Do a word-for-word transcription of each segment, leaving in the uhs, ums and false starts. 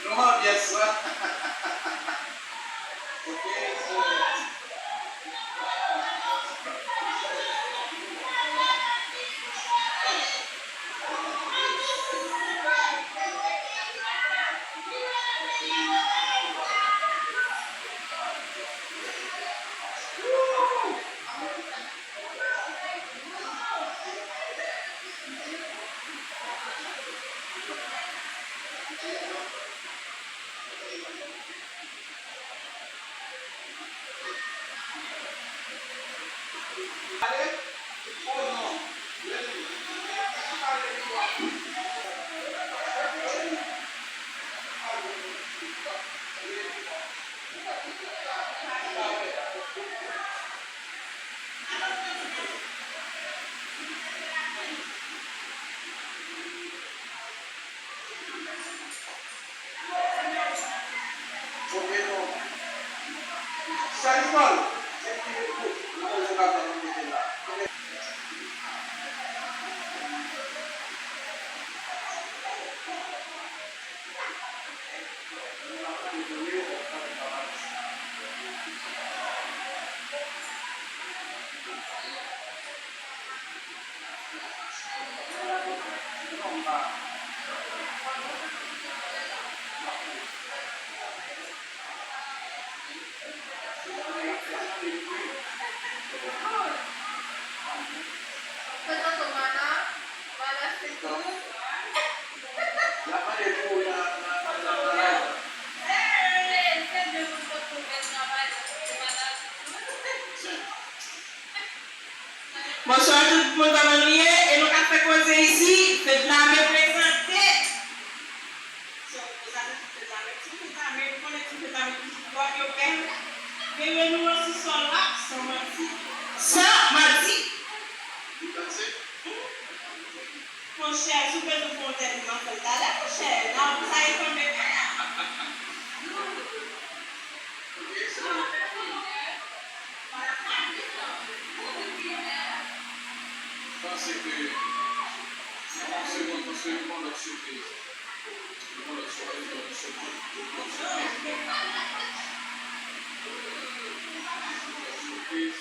Nou anbyans la. Ok, so, Bonswa tout moun, kòman nou ye? E nou ka fè koze isi, Fedlame prezante. So, sa se ti Fedlame, ti Fedlame, nou konnen ti Fedlame toujou dwat yo bèl. Mete nou an sou sòl la, san manti. San manti. Monchè, si w bezwen fè yon entèvyou, m ap fè l talè, monchè. Nan sa e konn bebe a. Panse ke, yon segonn, paske nou gon lòt sipriz. Nou gon lòt sipriz, nou gon lòt sipriz, nou gon lòt sipriz. Nou gon lòt sipriz.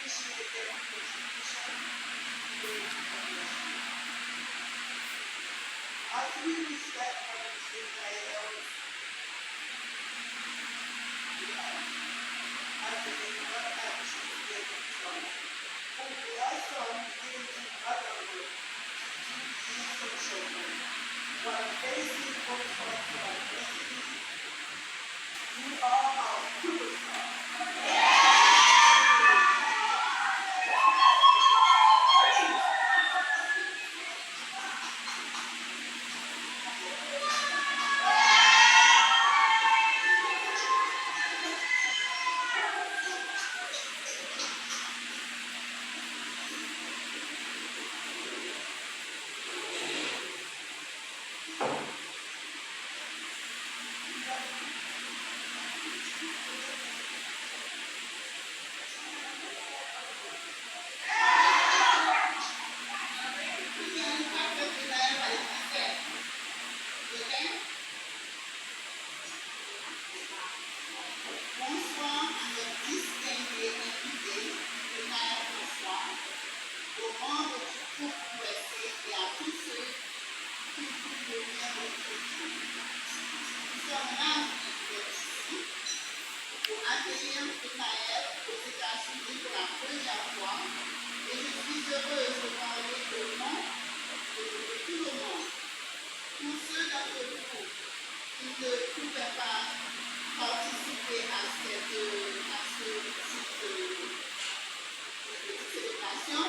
As we reflect on Israel's life as a mother and Christian son, who blossomed into motherhood to two beautiful children, while facing both odds of adversity, you are our superstar. Bonsoir à notre distingué invité, Renaël François, aux membres du groupe U S C et à tous ceux qui vous remercient aujourd'hui. Nous sommes ravis d'être ici pour accueillir Renaël aux États-Unis pour la première fois et je suis heureuse de parler au nom de, de tout le monde. Pour ceux d'entre vous qui ne pouvaient pas participer à cette, à ce, cette, euh, petite célébration,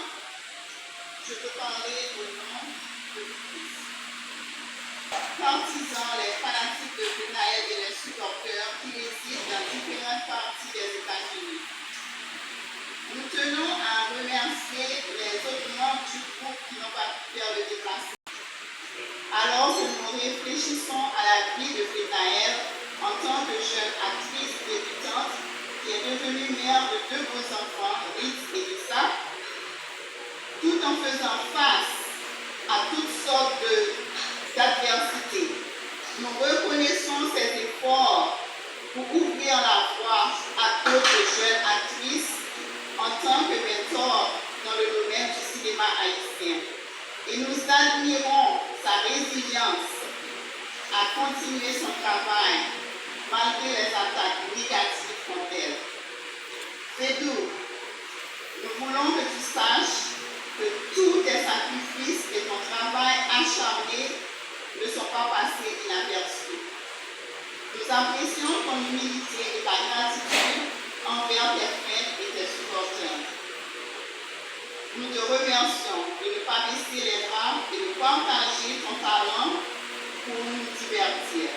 je peux parler au nom de tous. Partisans, les fanatiques de Renaël et les supporters qui résident dans différentes parties des États-Unis. Nous tenons à remercier les autres membres du groupe qui n'ont pas pu faire le déplacement. Alors que nous réfléchissons à la vie de Renaël en tant que jeune actrice débutante qui est devenue mère de deux beaux enfants, Ritz et Lisa, tout en faisant face à toutes sortes de, d'adversités, nous reconnaissons ses efforts pour ouvrir la voie à d'autres jeunes actrices en tant que mentor dans le domaine du cinéma haïtien. Et nous admirons sa résilience à continuer son travail malgré les attaques négatives contre elle. Fedou, nous voulons que tu saches que tous tes sacrifices et ton travail acharné ne sont pas passés inaperçus. Nous apprécions ton humilité et ta gratitude envers tes fans et tes supporters. Nous te remercions de ne pas baisser les bras et de partager ton talent pour nous divertir.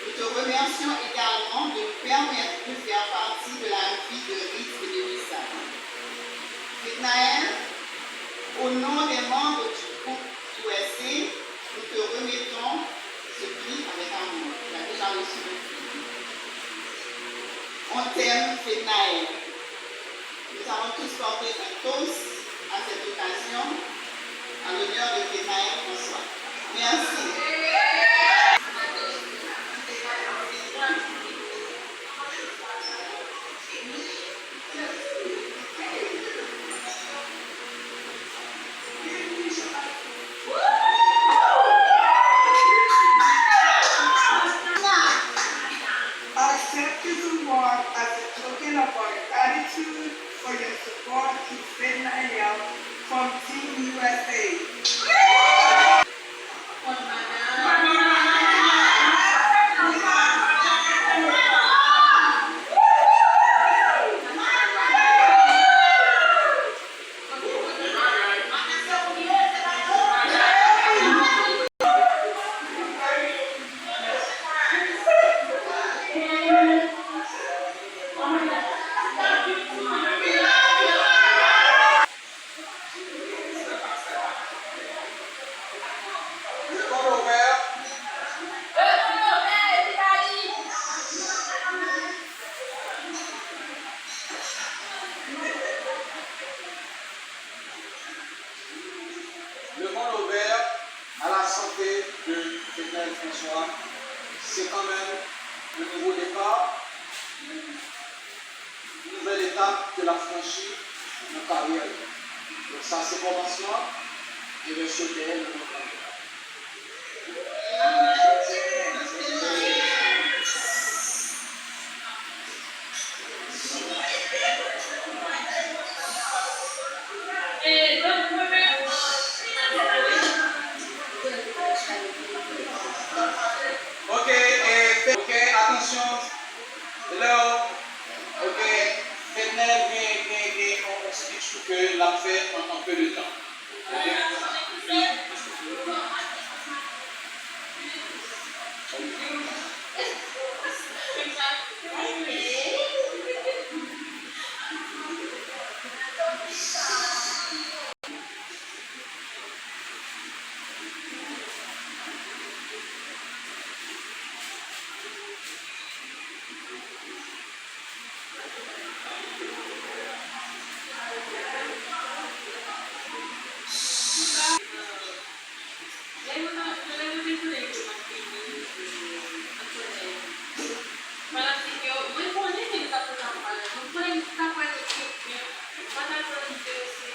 Nous te remercions également de nous permettre de faire partie de la vie de Ritz et de Lisa. Renaël, au nom des membres du groupe U S C, nous te remettons ce prix avec amour. Il a déjà reçu le prix. On t'aime, Fednaelle. Nous allons tous porter un toast à cette occasion, à l'honneur de Fednaelle François. Merci. Accept this award as a token of our gratitude for your support to Fednaelle from Team U S A. Levons nos verres à la santé de Fednaelle François. C'est quand même un nouveau départ, une nouvelle étape qu'elle a franchie. Ariel. Donk sa se kòmansman. Ebyen, sotè nan non Papa. Ok, eh, fè, ok, atansyon. Hello. Ok. Fednel gen, gen, gen yon, yon speech pou ke l ap fè an, an peu de temps. Ok. Fanatik yo, mwen konnen ke nou t ap fè sa pou malè. Mwen konnen nou t ap wè nou tout, men mwen t ap tann ke se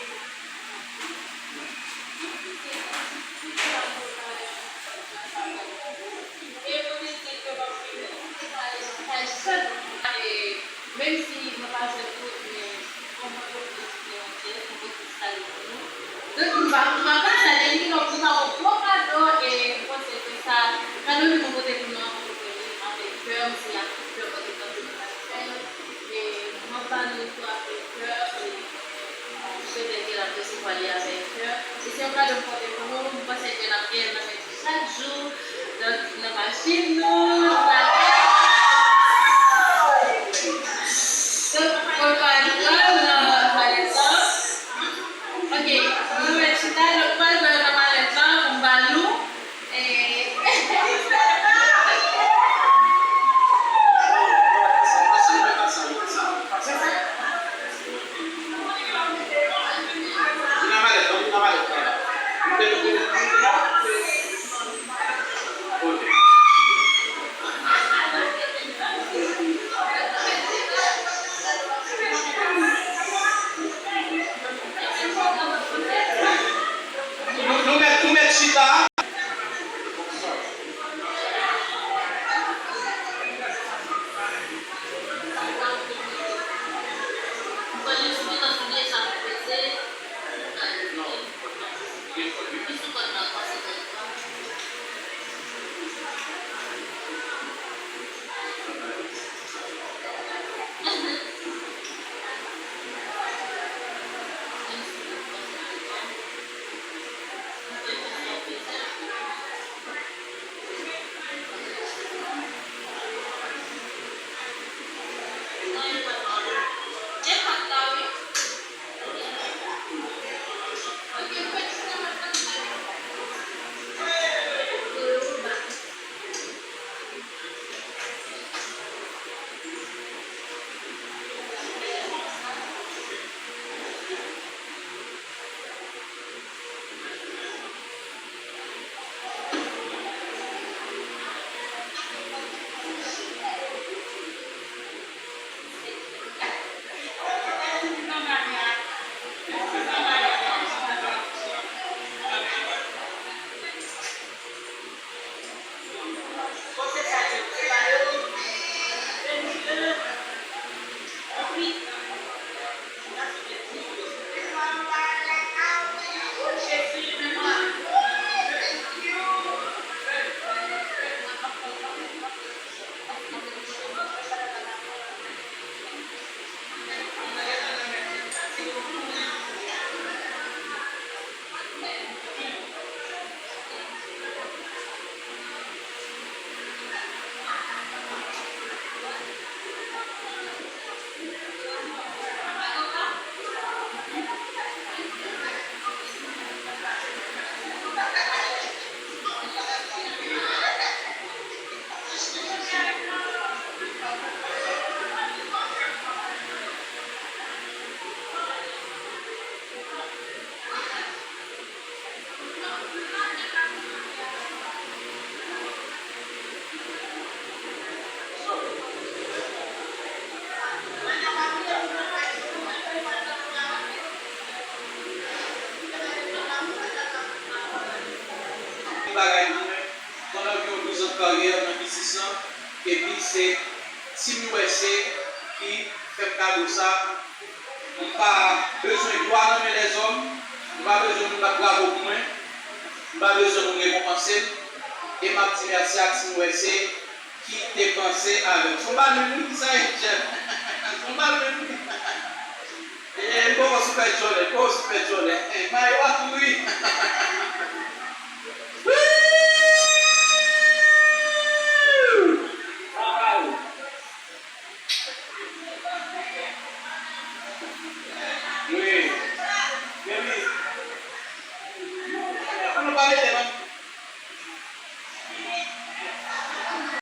E Bondye di ke w ap fini, ou te pale nan paj sèt. E menm si mwen pa jwenn tout, men bon, mwen kontan. Donk, m pa, m pa ka sa, Denis, donk, m ba w gwo kado, e m panse ke sa, kado ke mwen pote pou nou an, mwen pote li avèk kè, m se avèk kè mwen te tande mwen t ap fè l, e m ap ba nou tou avèk kè, e m swete ke n ap resevwa li avèk kè, e se yon kado m pote pou nou, m panse ke n ap gen nan men chak jou, donk, nan machin nou, nan kay. Donk, kòl pa nou pral nan malèt la. Ok, nou mèt chita, donk, pral nan malèt la, pou m ba nou. E, Se Team U S A ki fè m kado sa. M pa bezwen glwa nan men lèzòm. M pa bezwen moun bat bravo pou mwen. M pa bezwen moun rekonpanse m. E m ap di mèsi a Team U S A ki te panse avè m. Fon bal menm wi, ki sa e jèm. Fon bal menm wi. E m poko sou fè djòlè, m poko sou fè djòlè. E mayo